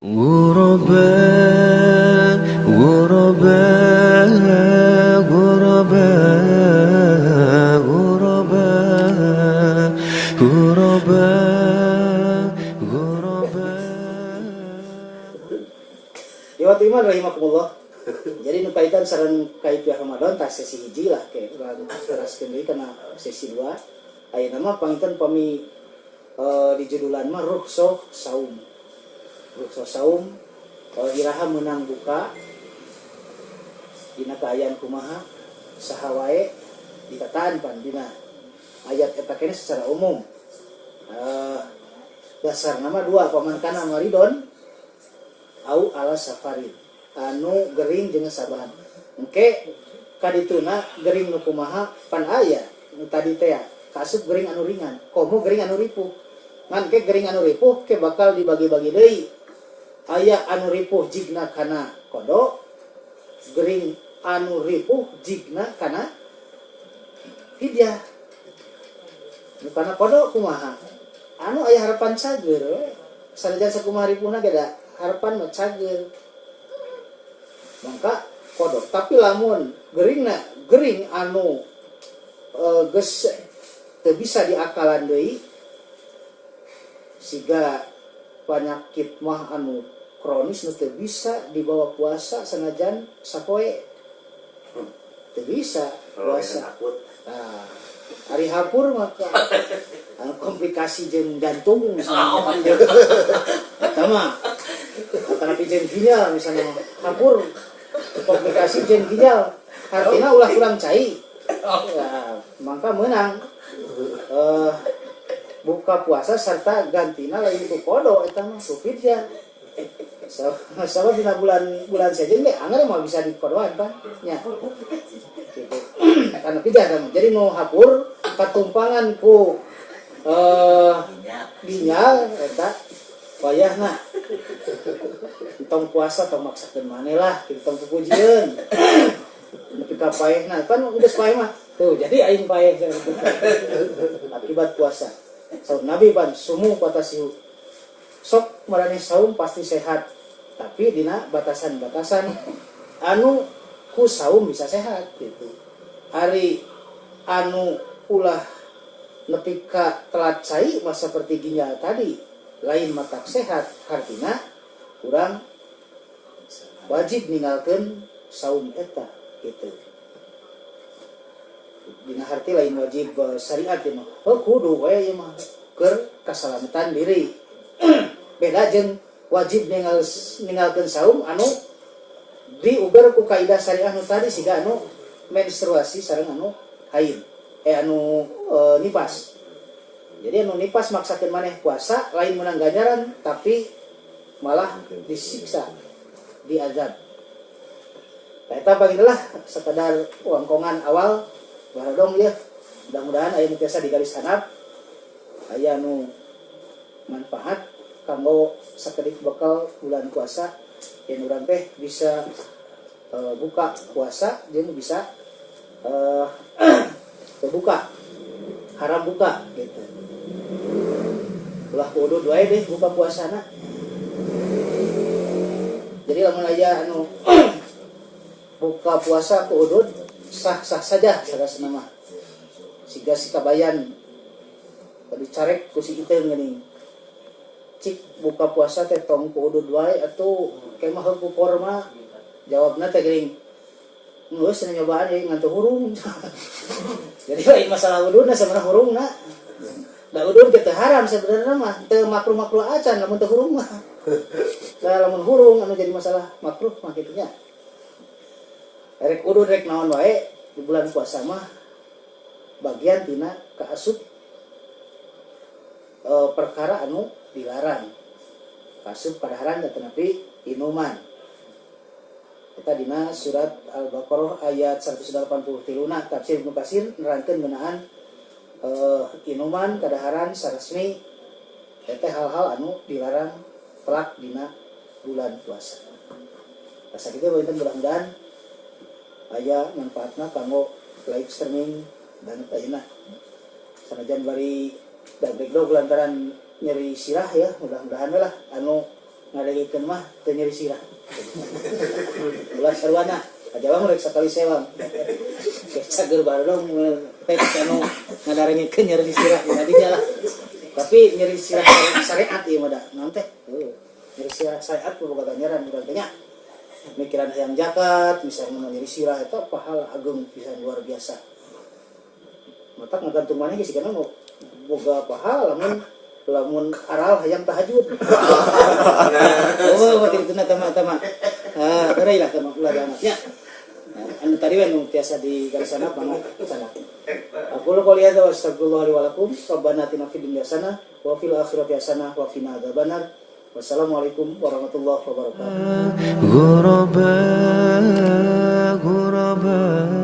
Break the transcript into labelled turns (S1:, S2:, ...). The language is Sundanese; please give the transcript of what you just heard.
S1: غرباء غرباء غرباء غرباء غرباء غرباء.
S2: Ikhwat iman rahimakumullah. Jadi nu kaitan sareng kaifiah Ramadan tah sesi hiji lah, ke urang teraskeun deui kana sesi 2. Ayeuna mah panginten pami di judulan mah rukhsah saum. Rukhsah saum, iraha meunang buka, dina kaayaan kumaha, saha wae, ditataan pan dina ayat eta keneh secara umum. Dasar nama dua, faman kana maridon au ala safarin, anu gering jeung sabahan. Engke kadituna gering nu kumaha pan aya nu tadi teh ya, kaasup gering anu ringan komo gering anu ripuh. Ngan ke gering anu ripuh ke bakal dibagi-bagi deui, aya anu ripuh jigna kana qada, gering anu ripuh jigna kana fidyah. Nu kana qada kumaha? Anu aya harapan cager we. Sanajan sakumaha ripuhna ge da harapan mah cager, mangka qada. Tapi lamun geringna gering anu geus teu bisa diakalan deui, siga penyakit mah anu kronis nu teu bisa dibawa puasa, sanajan sapoe teu bisa puasa.
S3: Akut.
S2: Nah, ari hapur maka anu komplikasi jeung jantung misalnya. Eta mah tapi jeung ginjal misalnya, hapur komplikasi jeung ginjal, artinya ulah kurang cai. Ya, maka menang buka puasa serta gantina lain ku qada, eta mah ku fidyah. So, sabab dina bulan bulan sejen ge anger mah bisa dikodoan pan nya. Gitu. Karena fidyah kan. Jadi nu hapur katumpangan ku ginjal eta wayahna tong puasa, tong maksakeun maneh lah kitu, tong pupujieun nepi ka paehna. Kan geus paeh mah tuh jadi aing paeh akibat puasa. Saur Nabi pan sumu fatasihu, sok maraneh saum pasti sehat, tapi dina batasan-batasan anu ku saum bisa sehat gitu. Ari anu ulah nepi ka telat cai mah seperti ginjal tadi lain matak sehat, artinya kurang wajib ninggalkeun saum eta gitu. Dina harti lain wajib syariat ya mah, oh, kudu we ieu mah keur kasalamatan diri. Beda jeung wajib ninggalkeun saum anu diuber ku kaidah syariah nu tadi, siga anu menstruasi sareng anu haid, anu nipas. Jadi anu nipas maksakeun maneh puasa lain menang ganjaran, tapi malah disiksa, diazab. Nah, eta bagilah sekadar wangkongan awal baradong ya. Mudah-mudahan aya nu tiasa digaris handap, aya nu manfaat kanggo sakedik bekal bulan puasa yang urang teh bisa buka puasa jeung bisa terbuka haram buka gitu. Ulah kudu wae deh buka puasana. Jadi lamun aya anu buka puasa ku udud, sah-sah saja sarasana mah. Siga si kabayan dicarek ku si iteung geuning, cik buka puasa teh tong ku udud wae atuh, kemah ku korma. Jawabna teh geuning, geus nyobaan ieu ngan teu hurung. Jadi lain masalah ududna sebenarnya, hurungna. Da udud ge teu haram sebenarnya mah, teu makruh-makruh acan lamun teu hurung mah. Da lamun hurung anu jadi masalah makruh mah kitu nya. Rek udud rek naon wae di bulan puasa mah bagian tina kaasup perkara anu dilarang. Kaasup kadaharan tetapi inuman. Kita dina surat Al-Baqarah ayat 183 na tafsir Ibnu Katsir nerangkeun ngeunaan inuman, kadaharan, saresmi eta hal-hal anu dilarang telak dina bulan puasa. Asa kitu punten, mudah-mudahan aya manfaatna kanggo live streaming dan ayeuna. Sanajan bari dagdegdog lantaran nyeri sirah ya, mudah-mudahan we lah anu Ngadegikeun mah teu nyeri sirah. Ulah sarwana. Kajaba mah rek sakali sewang. Cager barodong pek anu ngadarengikeun nyeri sirah di lah. Tapi nyeri sirah syariat ieu mah da. Naon teh? Heuh. Nyeri sirah syariat boga ganjaran urang teh nya. Mikiran hayang zakat, misalnya nyeri sirah eta pahala agung pisan, luar biasa. Matak ngagantung maneh geus sigana mau boga pahala lamun lamun aral hayang tahajud. Oh, mati itu tama tama. Ah, berai lah tama ulah banget nya. Nah, anu tadi we nu tiasa di garisana mangga sana. أقول قولي هذا وأستغفر الله لي ولكم. ربنا آتنا في الدنيا حسنة وفي الآخرة حسنة وقنا عذاب النار. Wassalamualaikum warahmatullahi wabarakatuh.
S1: غرباء غرباء.